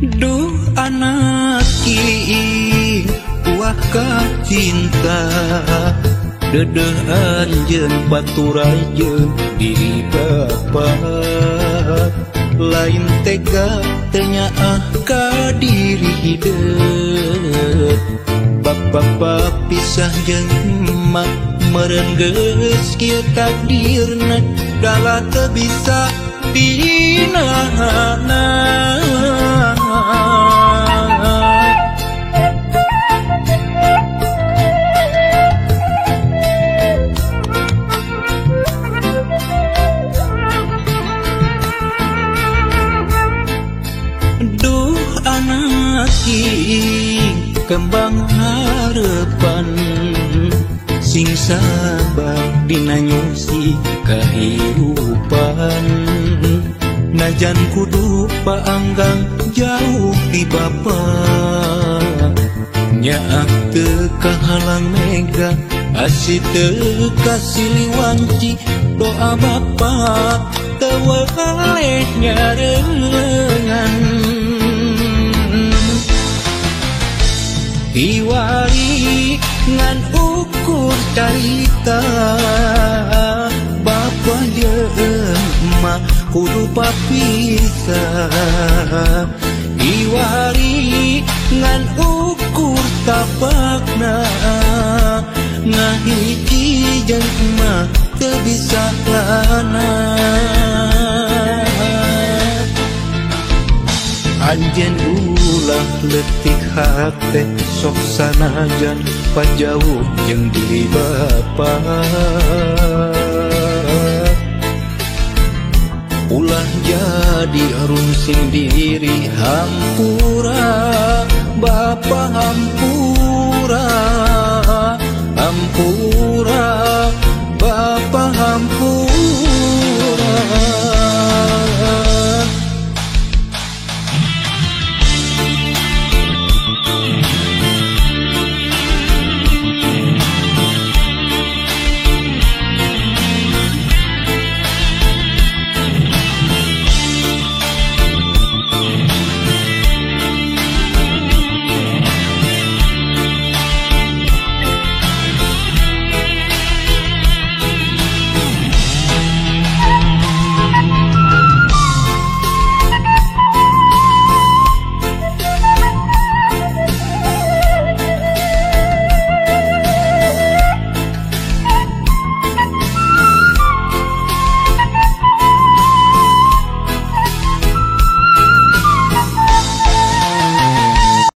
Duh anak iing buah kacinta dedeh anjeun baturai jeung diri bapa lain tega teu nyaah ka diri hideut bapa pisah jeung emak meureun geus kieu takdirna dalah teu bisa dinahana. Duh anak iing kembang harapan sing sabar dina nyusi kahirupan najan kudu paanggang jauh ti bapa nyaah teu kahalang mega asih teu kasiliwanci doa bapa teu weleh nyarengan. Iwari ngan ukur carita bapa jeung emak kudu papisah iwari ngan ukur tapakna ngahiji jeung emak teu bisa lana. Anjeun ulah leutik hate sok sanajan pajauh jeung diri bapa ulah jadi rungsing diri hampura bapa hampura hampura.